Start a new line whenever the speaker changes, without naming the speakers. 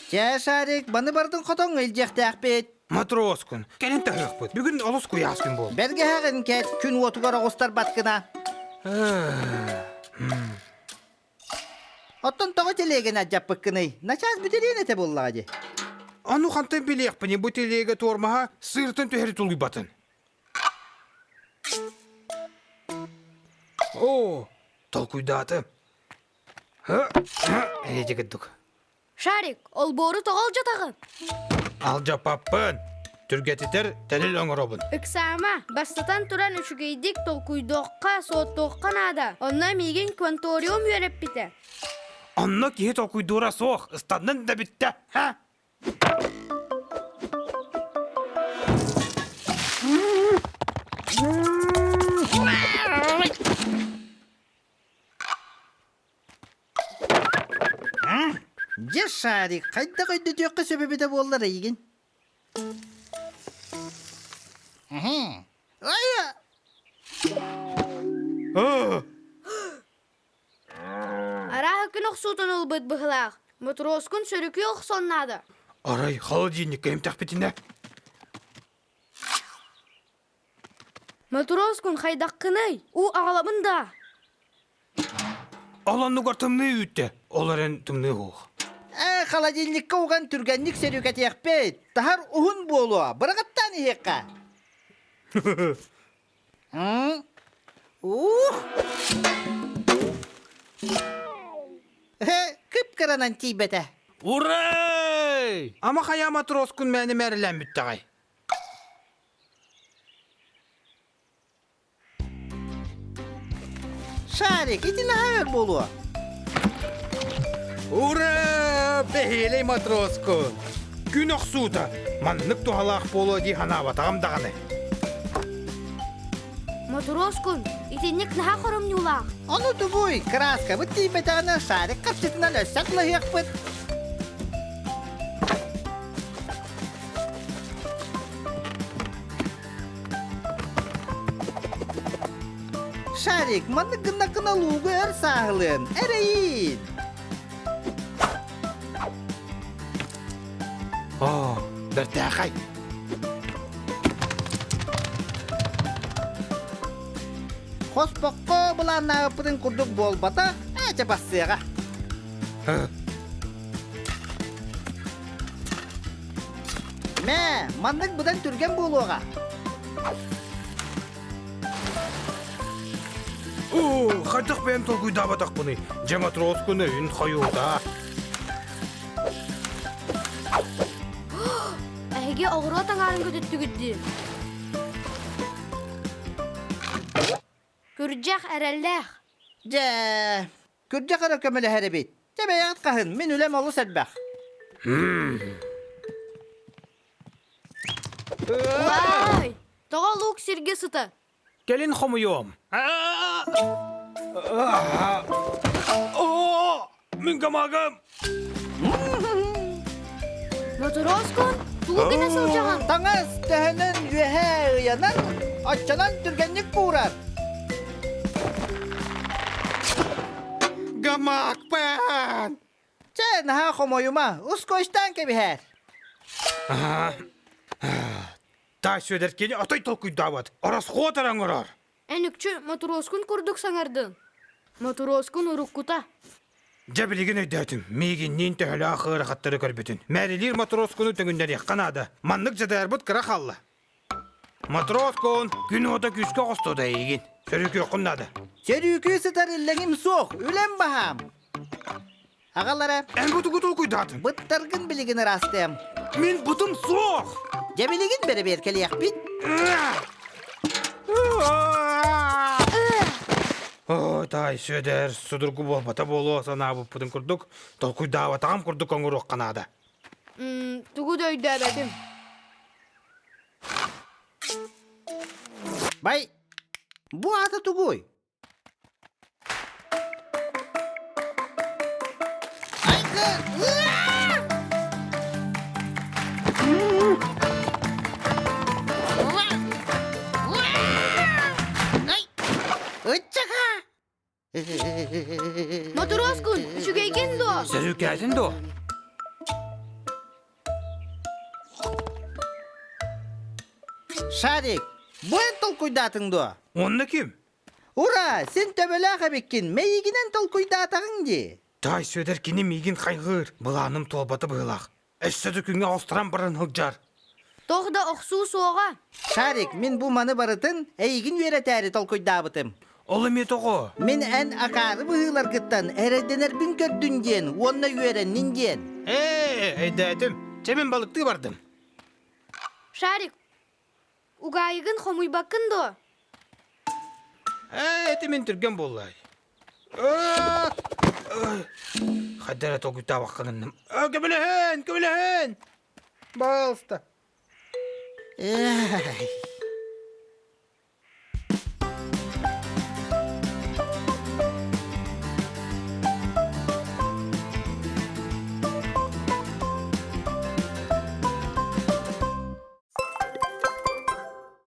Чэ, Шарик, маны барытын хотоҥҥо илдьиэхтээхпит.
Матроскун, кэлин таһыахпыт. Бүгүн олус куйаас күн буолла.
Бэргэһэҕин кэт, күн уотугар оҕустарбат гына. Оттон тоҕо телегин алдьаппыккыный? Начаас бүтэриэн этэ буоллаҕа дии.
Ону хантан билиэхпиний бу телегэ туормаһа сыыртан түһэри тулуйбатын. Оо, толкуйдаатым. Эйдьи курдук.
Шарик, олбуору тоҕо алдьатаҕын?
Алдьаппаппын. Түргэтитэр тэрил оҥоробун.
Ыксаама, бастатан туран үчүгэйдик толкуйдуохха, суоттуохха наада. Онно миигин кванториум үөрэппитэ.
Онно киһи толкуйдуура суох, ыстаннын да бүттэ, ха?
Дьэ, Шарик, хайдах өйдөтүөххэ сөп эбитэ буоллар эйигин?
Арааһа күн охсуутун ылбыт быһылаах. Мотуруоскун сөрүкүү охсон наада.
Арай холодильникка эмтэхпитинэ?
Мотуруоскун хайдаххыный? Уу аҕалабын да?
Ол оннугар тымныы үүттэ, ол эрэн тымныы уһуох.
Ээ, холодильникка уган түргэнник сөрүүкэтиэхпит. Таһар уһун буолуо, бырагыттаан иһиэххэ. Ух! Кып-кыранан тиийбэтэ.
Урай! Ама хайа матроскун мээнэ мээрилээн бүттэҕэй?
Шарик, ити наһаа өр буолуо.
Ура! Бэһиэлэй матроскун! Күн охсуута маннык туһалаах буолуо дии санаабатаҕым даҕаны.
Мотуруоскун, итинник наһаа хоромньулаах.
Ону тугуй, кырааскабыт тиийбэтэҕинэ шарик харчытынан өссө атылаһыахпыт. Шарик, маннык гыннаххына луугу өр сааһылыан, эрэйин!
Оо, бэртээхэй!
Хоспоххо былааннаабыппытын курдук буолбата, ээчэ бассыаҕа. Мэ, маннык быдан түргэн буолуоҕа.
Оо, хайдах бэйэм толкуйдаабатахпыный? Дьэ матроскун өйүн хойуута.
Эһиги оҕуруот аҥаарын көтүттүгүт дии. Күрдьэх эрэллээх.
Дьэ, күрдьэх эрэ көмөлөһөр эбит. Дьэ бэйэҕит хаһын, мин үлэм олус элбэх.
Уай! Тоҕо луук сиргэ сытар?
Кэлин хомуйуом. Оо, мин гамагым!
Мотуруоскун, тугу гына сылдьаҕын?
Таҥас төһөнөн үөһээ ыйанан, оччонон түргэнник куурар.
Гамакпын!
Чэ, наһаа хомойума, ускуочтаан кэбиһээр.
Таай Сүөдэр кини отой толкуйдаабат, ороскуот эрэ оҥорор.
Эн үкчү мотуруоскун курдук саҥардыҥ. Мотуруоскун уруккута.
Дьэ билигин өйдөөтүм, миигинниин төһөлөөх ыарахаттары көрбүтүн. Мээрилиир мотуруоскуну төҥүннэриэххэ наада. Маннык дьадайарбыт кыра хаалла. Матроскун, күн уота күүскэ оҕустуода эйигин. Сөрүүкүөххүн наада.
Сөрүүкүү сытар иллэҥим суох, үлэм баһаам. Аҕалара.
Эн бу тугу толкуйдаатыҥ?
Быттаргын билигин ыраастыам.
Мин бутум суох!
Дьэ билигин бэрэбиэркэлиэхпит.
Оо, таай Сүөдэр, судургу буолбата буолуо санаабыппытын курдук, толкуйдаабатаҕым курдук оҥоруохха наада.
Тугу да өйдөөбөтүм.
Бай, бу аата тугуй? Ыччака!
Мотуруоскун, үчүгэйгин дуо?
Сөрүүкээтин дуо?
Шарик, бу эн толкуйдаатыҥ дуо?
Онно ким?
Ура, син төбөлөөх эбиккин, мэйиигинэн толкуйдаатаҕыҥ дии.
Таай Сүөдэр кини миигин хайҕыыр, былааным туолбата быһыылаах. Өссө да күҥҥэ оҕустаран баран сылдьар.
Туох да охсуу суоҕа.
Шарик, мин бу маны барытын эйигин үөрэтээри толкуйдаабытым.
Ол эмиэ тоҕо?
Мин эн акаары быһыыларгыттан эрэйдэнэрбин көрдүн диэн уонна үөрэннин диэн.
Ээ, өйдөөтүм. Чэ, мин балыктыы бардым.
Шарик, угаайыгын хомуйбаккын дуо?
Ээ, ити мин түргэн буоллай. Хайда эрэ толкуйдаабакка гынным. Көмөлөһөн, көмөлөһөн! Пожалуйста.
Эй.